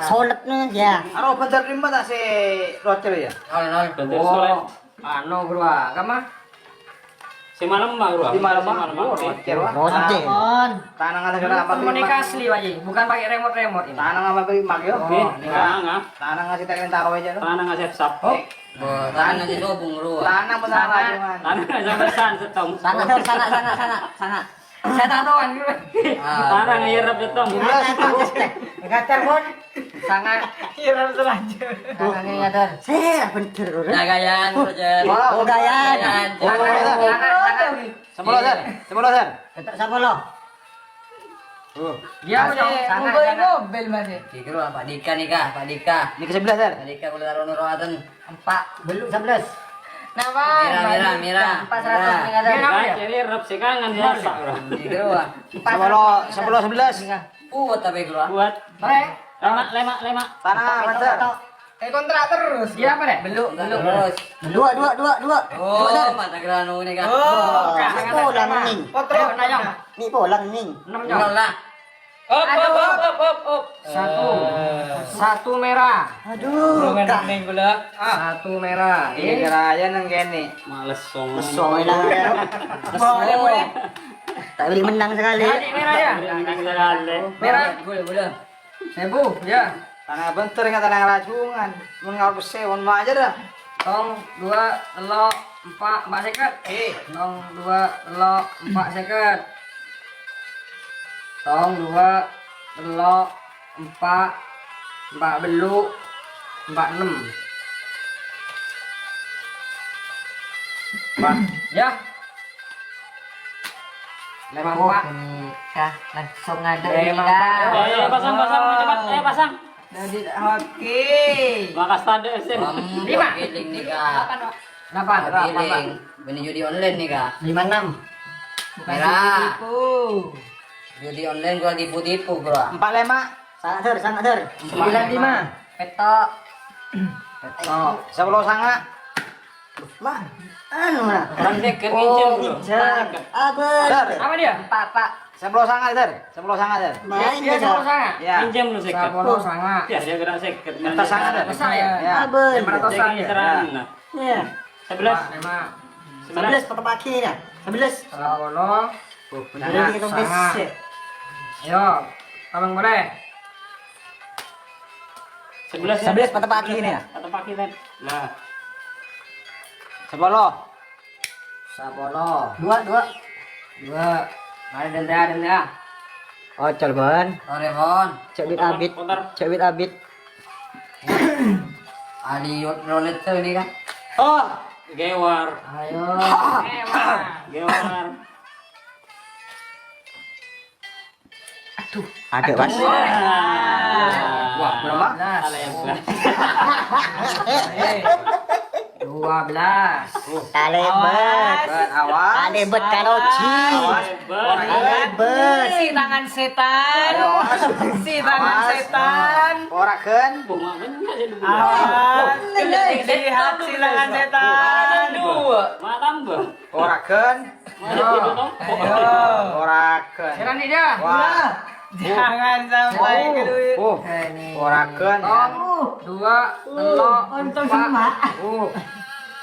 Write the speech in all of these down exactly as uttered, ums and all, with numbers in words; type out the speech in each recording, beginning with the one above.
Solet ni ya. Aro bentar lima tak si Roger ya? Nol, nol. Bentar sekolah. Anu, Bro, ah, kamu? Semalam mah, Bro. Di malam mah. Semalam mah. Oh, Roger, wah. Roger. Tanang ada kena apa? Komunikasi, Pak Ji. Bukan pakai remote-remote ini. Tanang apa beri mak yo? Oh, ini tanang, ah. Tanang ngasih tak kena taruh aja lo. Tanang ngasih sap. Oh. Bo, tanang ngasih sobung, Bro. Tanang benar. Tanang ngasih pesan setong. Sana, sana, sana, sana, sana. Saya tak tahu kan. Tanang ngasih rep setong. Gatar, Bon. Sangat. Irem selanjut. Tanang ngasih gatar. Saya bener, Bro. Nah, gayaan, Roger. Oh, gayaan. Gayaan. Oh. Sangat, sangat, sangat. Sepuluh, Sir. Sepuluh, Sir. Tetap sepuluh. Oh. Dia boleh mobil masih. Tiga dua, Pak Dika nih kah, Pak Dika. Ini ke sebelah, Sir. Pak Dika boleh taruh nuratan. Empat, belum sebelas. Napa? Mira, Mira, Mira. Empat seratus. Mira. Mira, Mira. Jadi rep sekangan ya, Pak. Tiga dua. Empat seratus. Sepuluh, sepuluh, sebelas. Kuat tapi keluar. Kuat. Baik. Lemak, lemak, lemak. Tanah, Sir. Eh, kontrak terus. Iya apa, Dek? Beluk, beluk. Terus. Dua, dua, dua, dua. Oh, mata gerano ini kah? Oh, kah. Polang ning. Potro. Ayo, nayang. Ni polang ning. Enam, Nyong. Enam lah. Op, op, op, op, op, op. Satu. Eh. Satu merah. Aduh, kah. Ning gula. Ah. Satu merah. Ini kira aja nang kene. Males song. Mesong lah. Boleh, boleh. Tak boleh menang sekali. Jadi merah ya? Menang sekali. Merah. Gula, gula. Sebu, ya. Tanah bentar ingat tanah rajungan. Mun ngawal besi, mun mak aja dah. Tong dua, telok, empat, empat seket. Eh. Tong dua, telok, empat seket. Tong dua, telok, empat, empat beluk, empat enam. Empat. Ya. Lima empat. Kah, langsung ngadep. Lima empat. Ayo, ayo, pasang, pasang, cepat, ayo, pasang. Jadi, oke. Makas tadi, Sin. Lima. Giling nih, Kak. Delapan. Giling. Bini judi online nih, Kak. Lima enam. Bukan tipu-tipu. Judi online gua tipu-tipu, Bro. Empat lima. Sangat, Sir, sangat, Sir. Sembilan lima. Petok. Petok. Sepuluh sangat. Mah, anu lah. Orang dia ke pinjam, Bro. Pinjam. Abel. Sir. Apa dia? Empat, Pak. Sepuluh sangat, Sir. Sepuluh sangat, Sir. Main dia, dia, Sir. Sepuluh sangat. Ya. Pinjam lu seket. Sepuluh sangat. Biar dia kena seket. Atas sangat, Sir. Besar ya? Ya. Abel. Lima ratus ya. Serang, nah. Ya. Sebelas. Empat, lima. Sebelas. Sebelas, potong pagi ya. Sebelas. Sepuluh. Oh, bener. Nah, sangat. Ayo, abang boleh. Sebelas, ya? Sebelas patah pagi ni, ya? Patah pagi, Nen. Nah. Sepuluh. Sepuluh. Dua, dua. Dua. Mari, denda, denda. Ocol, Bon. Ore, Bon. Cek wit abit. Putar. Cek wit abit. Ali rolet tu ni kan. Oh, gewar. Ayo. Gewar. Gewar. Aduh, ada, Mas. Wah, berapa? Dua belas. Eh, dua belas. Talebet. Awas. Talebet kalau ci. Awas. Talebet. Si tangan setan. Awas. Si tangan setan. Awas. Oragen. Awas. Lihat si tangan setan. Dua. Malam, Bang. Oragen. Ayo. Oragen. Serani dia. Wah. Jangan sampai ke duit. Oh. Oragen. Tong, dua, telok, untung empat. Semak. Oh.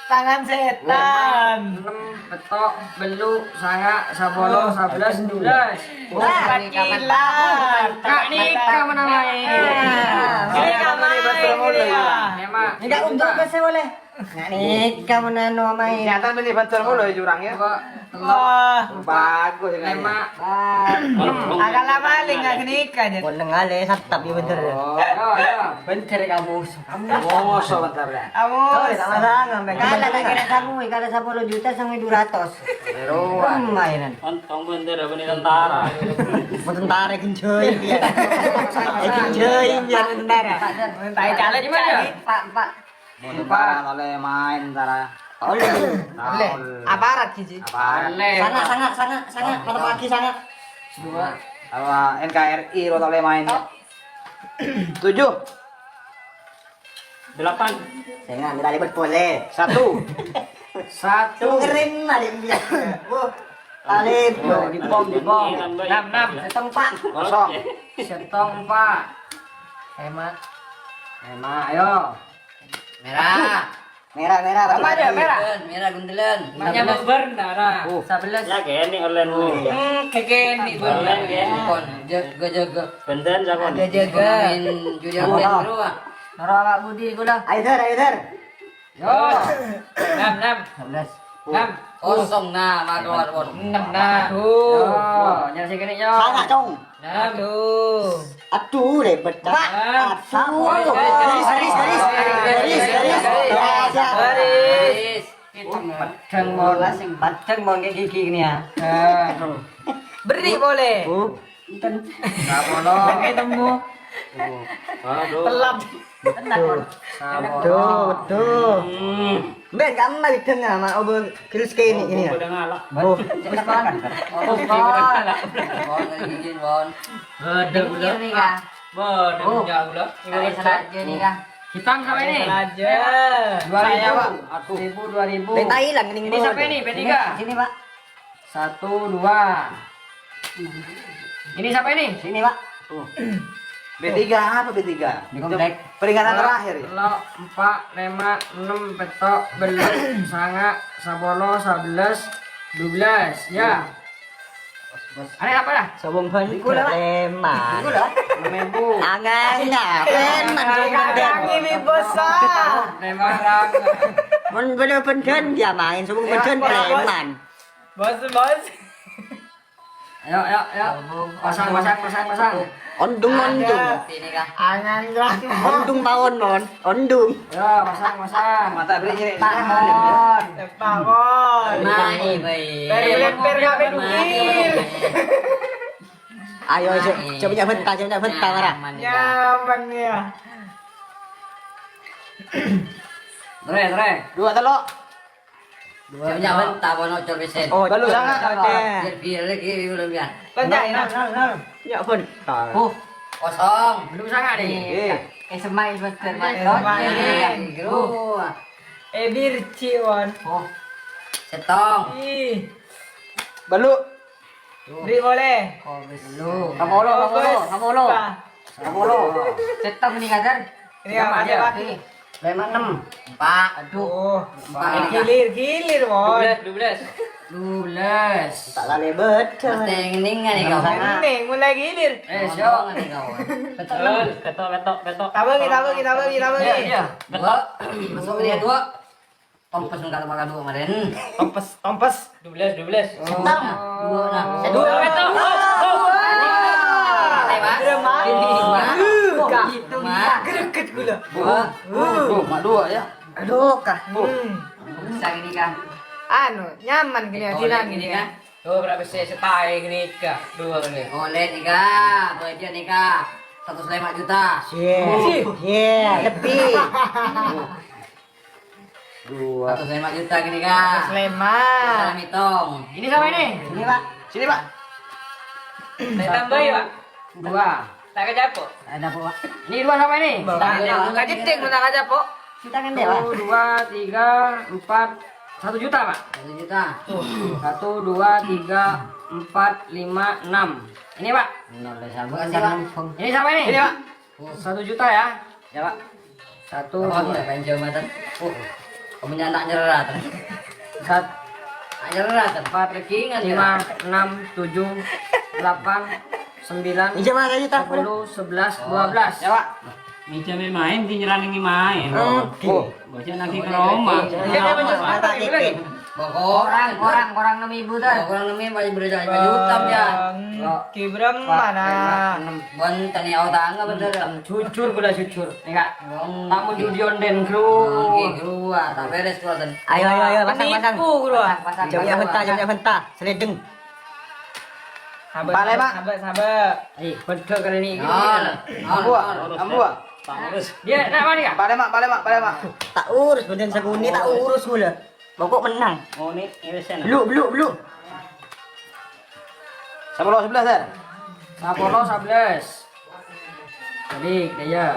Tangan setan. Enam, petok, beluk, sangak, sabolo, sabelas, dua belas. Empat kilat. Kak Nika menamai. Ini kamai, ini ya. Memang. Ini dak untung ke saya boleh. Nak nikah mun anu amai. Nyata beli bantuan mulu ya jurang ya. Dua, telok, bagus ini. Lima. Agak lama lagi nak nikah je. Pun dengar le satap ya bentar. Oh. Yo, yo. Bentar kamu. Kamu. Oh, so bentar ya. Kamu. Sorry, sama-sama. Kalah lagi nak kamu, kalah sepuluh juta sama dua ratus. Mainan. Untung bentar apa ni tentara. Buat tentara genjoy. Genjoy biar tentara. Tentara caleg gimana? Pak, Pak. Mau lebaran oleh main, ntar. Oleh. Nah, oleh. Aparat, Cici. Aparat. Oleh. Sangat, sangat, sangat, sangat. Pada pagi, sangat. Dua. Kalau N K R I, lo tak boleh main. Oh. Tujuh. Delapan. Saya ngambil tali buat boleh. Satu. Satu. Keren lah dia bilang. Wah, tali. Oh, di bom, di bom. Enam, enam. Setong empat. Kosong. Setong empat. Hemat. Hemat, ayo. Merah. Merah, merah, merah. Merah, guntelan. Maknya berdarah. Sebelas. Ya, kayak ini online. Hmm, kayak ini online, ya. Kon, jaga, jaga. Benten, jago. Ada jaga. Main judi online dulu, ah. Nora awak budi gula. Ayo, Ter, ayo, Ter. Yo. Enam, enam. Sebelas. Enam. Kosong, nah, madu, madu. Enam, nah. Yo, nyari sini, yo. Salah, Cong. Enam. Aduh. Aduh, ribet. Empat. Aduh. Garis, garis, garis. Garis, garis. Ya, ya. Garis. Padang mon, padang mon kayak gigi ini ya. Beri boleh. Enten. Sabono. Ketemu. Aduh. Telat. Betul. Sabono. Betul, betul. Hmm. Ben, kamu mari tengah, mak, obo kiri sekali ini, ini ya. Obo udah ngalah. Oh. Cepat, Bon. Bon, Bon, lagi izin, Bon. Ada gula. Ini, Kak. Bon, ada gula. Saya sengaja nih, Kak. Hitam siapa ini? Sengaja. Dua ribu. Saya, Pak. Aku. Seribu, dua ribu. Beta hilang, ini siapa ini? P tiga. Sini, Pak. Satu, dua. Ini siapa ini? Sini, Pak. Tuh. B tiga apa B tiga? Di komplek. Peringatan terakhir ya? Lo empat, lima, enam, petok, belas, sanga, sepuluh, sebelas, dua belas. Ya. Ada apa dah? Sobong ban preman. Enam ribu. Angan, nah, preman sobong ban. Ini bos ah. Preman. Mun bener benden dia main sobong benden preman. Bos, bos. Ayo, ayo, ayo. Pasang, pasang, pasang, pasang. Ondung, ondung. Sini kah? Angan lah. Ondung pawon, mon. Ondung. Ya, pasang, pasang. Mata beri nyeri. Pawon. Pawon. Mai, baik. Dari lemper kami dukir. Ayo, cok, cok minyak mentah, cok minyak mentah, marah. Nyaman ya. Tere, tere. Dua telok. Jangan mentah bono cor besen. Oh, balu sangat. Biar, biar lagi belum ya. Nol, nol, nol, nol. Ya pun. Oh, kosong. Belum sangat ni. Eh. Eh, semai bos terbaik. Eh, semai. Eh, birci, Wan. Oh. Setong. Ih. Balu. Beri boleh. Kobes lu. Kamu lo, kamu lo, kamu lo. Kamu lo. Setong ni kadar. Ini apa dia? Lima enam. Empat. Aduh. Empat. Gilir, gilir, Mon. Dua belas, dua belas. Dua belas. Tak lale betul. Mesti ngening kan ni kau? Ngening, mulai gilir. Eh, siap. Betul. Ketok, ketok, ketok. Tabagi, tabagi, tabagi, tabagi. Iya, iya. Dua. Masuk dia dua. Tompes mun kata makan dua kemarin. Tompes, tompes. Dua belas, dua belas. Setong. Dua nah. Dua. Dua. Dua. Dua. Dua. Dua. Dua. Dua. Greget gula. Dua. Dua. Dua. Mak dua ya. Aduh kah. Hmm. Bisa gini kah? Anu, nyaman gini ya, jinak gini ya. Tuh berapa sih setai gini kah? Dua gini. Oleh tiga, budget nih kah? Seratus lima juta. Sih. Sih. Iya, lebih. Dua. Seratus lima juta gini kah? Seratus lima. Kita hitung. Ini siapa ini? Ini, Pak. Sini, Pak. Saya tambahi, Pak. Dua. Tak kerja apa? Ada apa, Pak? Ini dua siapa ini? Bang. Tak ada, Pak. Kajeting, tak kerja apa? Kita kan dia, Pak. Satu, dua, tiga, empat. Satu juta, Pak. Satu juta. Satu, dua, tiga, empat, lima, enam. Ini, Pak. Nol, sama. Makasih, Pak. Ini siapa ini? Ini, Pak. Satu juta ya. Ya, Pak. Satu, dua. Pengen jauh mata. Oh. Kamu nyandak nyerah. Sat. Nyerah, empat lagi ingat. Lima, enam, tujuh, delapan, sembilan, sepuluh, sebelas, dua belas. Ya, Pak. Meja main, di nyerang ini main. Oke. Bocah lagi ke rumah. Iya, iya, bener. Mata tipin. Korang, korang, korang enam ribu dah. Korang enam ribu aja beli aja juta ya. Ki berapa mana? Bon tanya orang tangga bener. Jujur gula jujur. Enggak. Tamu judi onden kru. Oke, keluar. Tak beres keluar dan. Ayo, ayo, ayo, pasang, pasang. Penipu keluar. Pasang, pasang. Jauh ya mentah, jauh ya mentah. Seledeng. Sabar, sabar, sabar. Eh, betul kali ni. Nol. Nol. Ambua, ambua. Dia nak mana ya? Balik mak, balik mak, balik mak. Tak urus badan seguni, tak urus gula. Pokok menang. Oh, ni, ni biasa nak. Beluk, beluk, beluk. Siapa lo sebelas, Sar? Siapa lo sebelas? Tadi dia.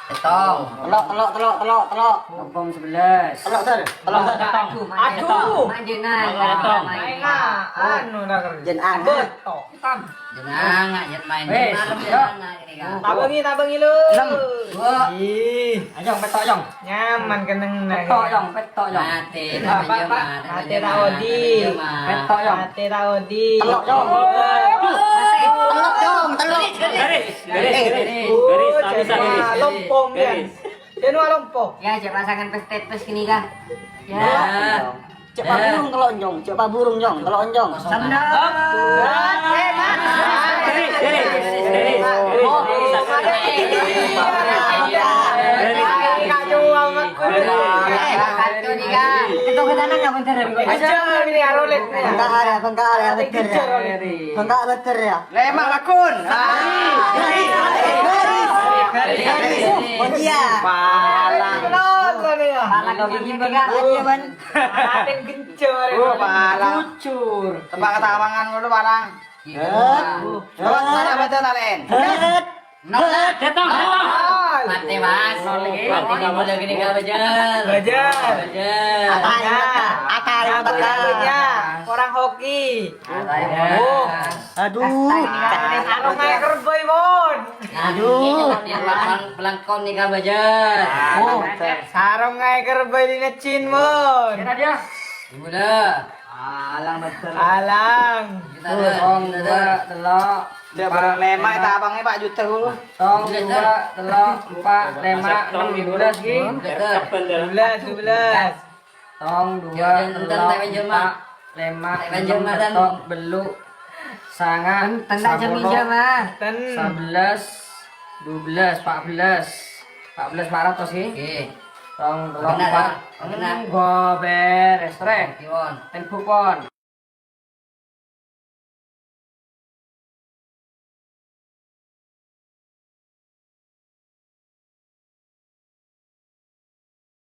Petong. Telok, telok, telok, telok, telok. Lempung sebelas. Telok, Ter. Telok, Ter. Aduh. Aduh. Main jenang. Telok, petong. Main lah. Anu dah kerja. Jen anget. Betok. Jenang, jen main. Wes, malam yuk. Jenang, ini kan. Tabengi, tabengi lu. Enam. Dua. Ih. Ayo, petok, Jong. Nyaman keneng nah. Petok, Jong, petok, Jong. Mati, Pak, Pak, Pak. Mati, Pak Odi. Petok, Jong. Mati, Pak Odi. Telok, Jong. Telok, Jong, telok. Garis, garis, garis. Garis, tak bisa garis. Lompong dia. Garis. Dia nu lompong. Ya, cek pasangan pes-, pes kini kah? Ya. Cek Pak Burung telok, Jong. Cek Pak Burung, Jong. Telok, Jong. Sendal. Eh, Mas. Garis, garis, garis, garis. Itu kita nanya bentar. Aja ini ya, Rolex. Bengkak ya, bengkak ya, betul ya. Bengkak betul ya. Lemak lakun. Garis, garis, garis, garis. Oh, iya. Palang. Palang gigi, Bang. Iya, Bang. Palang gencur. Oh, palang. Cucur. Tembak ketawangan dulu, palang. Iya. Coba, mana betul, Alen? Nol. Setong, setong. Mati, Mas. Nol lagi. Mati, kamu lagi nih, Kak Bajal. Bajal. Bajal. Atai, atai, atai. Orang hoki. Atai, Mas. Aduh. Sarung ae kerboi, Mon. Aduh. Pelangkon nih, Kak Bajal. Oh. Sarung ae kerboi di necin, Mon. Kira dia. Gula. Alang betul. Alang. Kita ada. Tong, dua, telok. Dia barang lemak, itu abangnya Pak Juta dulu. Tong, dua, telok, empat, lemak, enam, dua belas, Ki. Dua belas, dua belas. Tong, dua, telok, empat, lemak, enam, telok, beluk, sanga, sepuluh, sebelas, dua belas, empat belas, empat belas empat ratus, Ki. Oke. Tong, telok, empat. Enggak beres, Rek. Telepon.